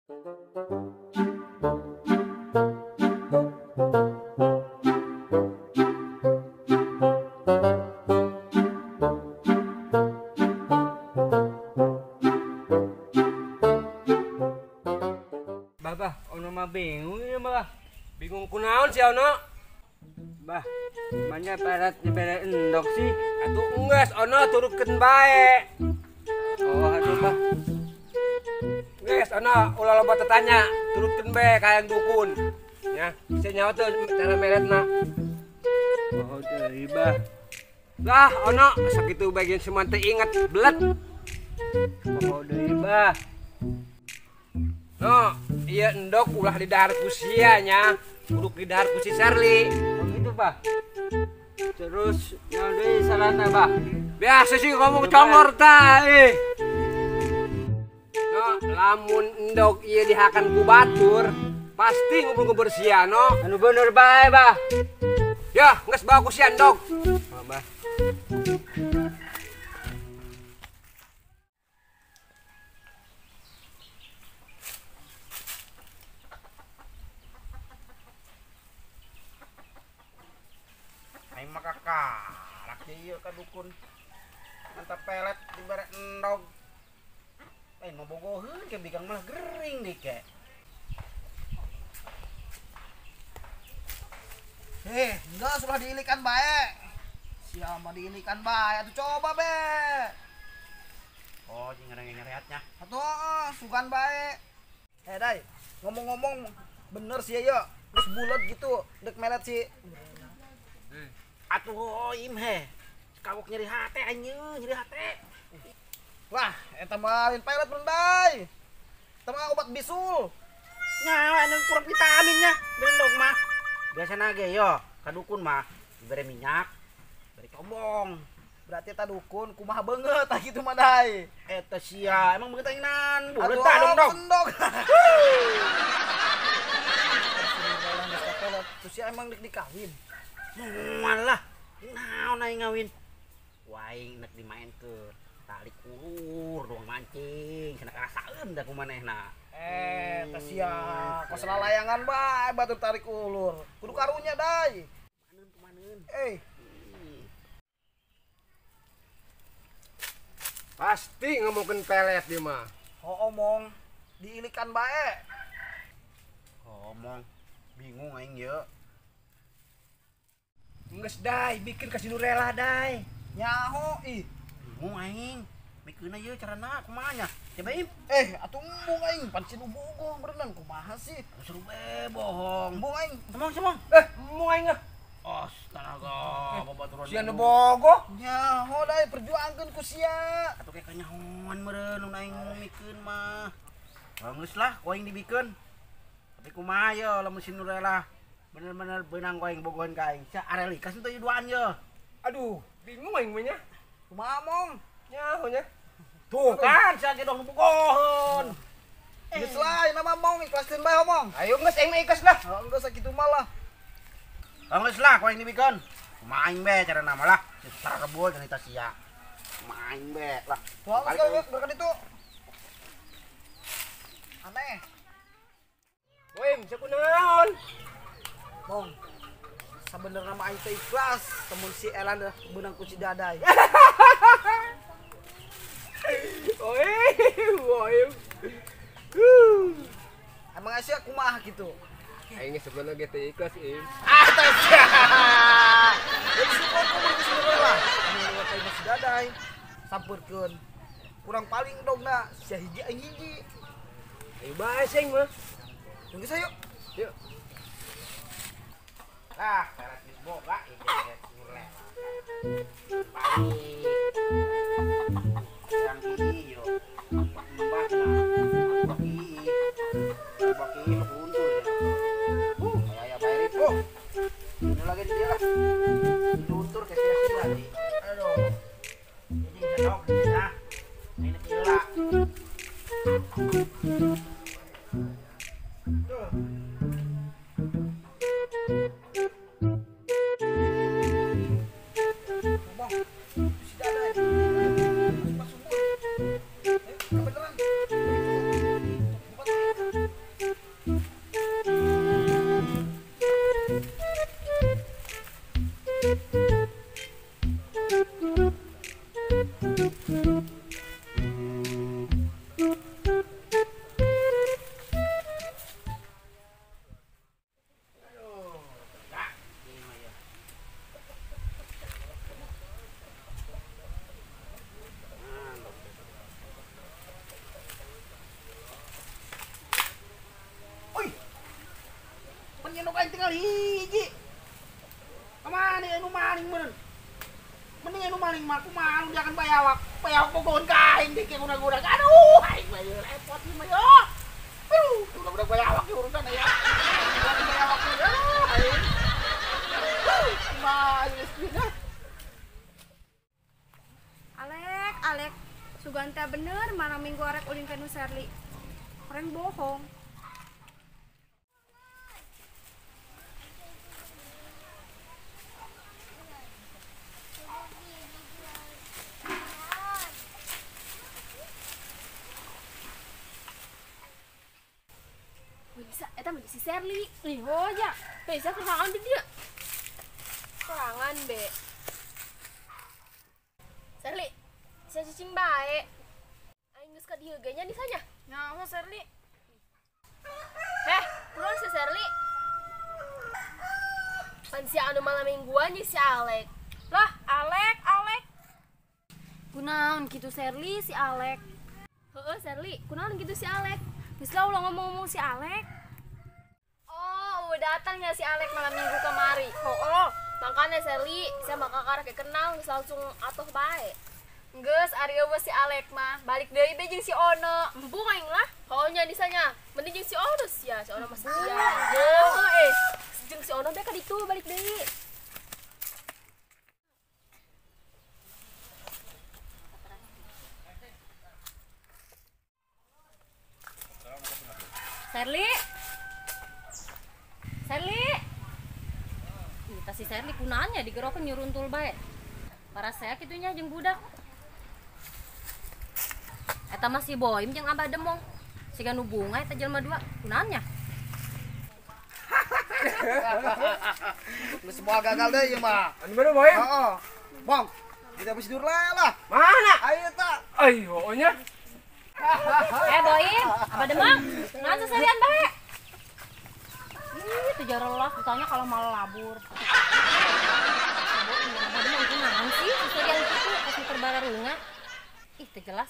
Bah, ono mah bingung ya, Bah. Bingung kunaon sih ono? Bah, mana pelet dibere endok sih? Atuh enggeus ono turutkeun bae. Oh, atuh bah. Geus ono ulah loba tetanya, turutkeun bae ka yang dukun. Ya, sia nyawa teu cara meletna. Oh, deui bah. Lah, ono sakitu bagian semua teu inget belet. Oh, deui bah. No, iya endok ulah didahar ku sia nya, kudu didahar ku si Sherly. Oh gitu, Bah. Terus naon deui salahna, Bah? Biasa sih ngomong congor tah, eh. No, lamun endok ieu dihakan ku batur, pasti ngumpul-ngumpul sia, no. Anu bener bae, Bah. Ya, geus bawa ku sia endok. Oh, Bah. Aing mah kakarak ieu ka dukun. Mantap pelet dibere endog. Lain mah bogoheun ke bikang malah gering deh ke. Enggak sudah diilikan bae. Siapa diilikan bae atuh coba be. Oh, jeung ngerehatnya. Atuh sugan bae. Dai, ngomong-ngomong bener sih ya, geus bulet gitu dek melet si. Atuh im he. Kawok nyeri hate anjeun, nyeri hate. Wah, eta mah lain pelet berendai. Eta mah obat bisul. Nya anu kurang vitaminnya, berendog mah. Biasana ge yo, ka dukun mah dibere minyak, bere combong. Berarti eta dukun kumaha beungeut tah kitu mah dai. Eta sia, emang beungeut anginan. Buleut tah dong dong. Terus sia emang dek dikawin. Moal lah, naon aing ngawin. Waing nek dimaenkeun, tali ulur doang mancing, cenah karasaeun da ku manehna. Teh sia, kos lalayangan bae batur tarik ulur. Kudu karunya dai. Kumaneun kumaneun. Pasti ngomongkeun pelet dia mah. Omong diilikan bae. Omong bingung aing ye. Geus dai, bikin ka si Nurela dai. Nyaho ih. Bingung aing. Mikeun ieu carana kumaha nya? Coba im. Atuh embung aing pan si nu bogoh berenang kumaha sih? Seru be bohong. Embung aing. Semong semong. Embung aing ah. Astaga, babaturan. Sia nu bogoh. Nyaho dai perjuangkeun ku sia. Atuh ke kanyahoan meureun nu aing mikeun mah. Geus lah ku aing dibikeun. Tapi kumaha ye lamun si Nurela bener-bener benang ku aing bogohan ka aing. Sia arelikas teu ieu duaan ye. Aduh, bingung aing mah nya. Kumaha mong? Nyaho nya. Tuh kan sia ge dong bogoheun. Geus lah, ieu mah mong ikhlaskeun bae omong. Ayo geus aing mah ikhlas lah. Heeh, geus sakitu mah lah. Geus lah ku aing dibikeun. Kumaha aing be carana mah lah. Sarebul jeung eta sia. Kumaha aing be lah. Tuh geus berkat itu. Aneh. Wim, sia kunaon? Mong, sabenerna mah aing teh ikhlas temun si Elan beunang ku si Dadai. Oe, oe. Emang sia kumaha gitu? Aing sebenarnya ge teh ikhlas, Im. Ah, teh sia. Jadi syukur ku mun geus lah. Anu lewat aing si Dadai sampeurkeun. Kurang paling dogna sia hiji aing hiji. Ayo bae sing mah. Geus ayo. Yuk. Lah, pelet geus boga ieu Nurela. Balik. Yang ieu mbah na. Baki. Baki luntur ya. Aya bae ribu. Ini lagi dia lah. Luntur ke sia-sia lagi. Aduh. Ini endog nah. Ini gila. Tuh. Ngomong, si Dadai. Masuk sumur. Kebeneran. aing tinggal hiji. Kamana anu maling meureun? Mending anu maling mah kumaha nu diakan bayawak. Bayawak bogohan ka aing dike guna-guna. Aduh, aing mah repot ieu mah yo. Aduh, udah bayawak ieu urusan ya. Bayawak ieu. Aduh, aing. Kumaha geus ieu. Alek, Alek, suganta bener malam minggu arek ulin ka nu Serli. Orang bohong. Bisa, eta mah si Serli. Ih, hoja. Bisa kurangan be dia. Kurangan be. Serli, saya cicing bae. Aing geus ka dieu ge nya disanya. Nyaho Serli. Heh, kunaon si Serli? Pan si anu malam mingguan si Alek. Lah, Alek, Alek. Kunaon kitu Serli si Alek? Heeh, Serli, kunaon kitu si Alek? Geus lah ulah ngomong-ngomong si Alek. Oh, udah datangnya si Alek malam minggu kemari. Oh, makanya Serli, saya mah kakak kenal geus langsung atuh bae. Geus ari eueuh si Alek mah, balik deui be jeung si Ono. Embung aing lah. Pokoknya disanya, mending jeung si Ono sia, si Ono mah setia. Heeh. Jeung si Ono be ka ditu balik deui. Serli. Serli. Ih, tas si Serli kunaannya digerokin nyuruntul bae. Para saya kitunya jeung budak. Eta mah si Boim jeung Abah Demong. Siga nu bunga eta jelema dua kunaannya. Lu semua gagal deh ieu mah. Anu bener Boim? Heeh. Bang, kita habis tidur lah. Mana? Ayo ta. Ayo nya. Eh Boim, Abah Demong, naon seserian bae? Ih, teu jarelah ditanya kalau malah labur. Boim, Abah Demong kunaon sih seserian kitu pas muter bararunga? Ih, teu jelas.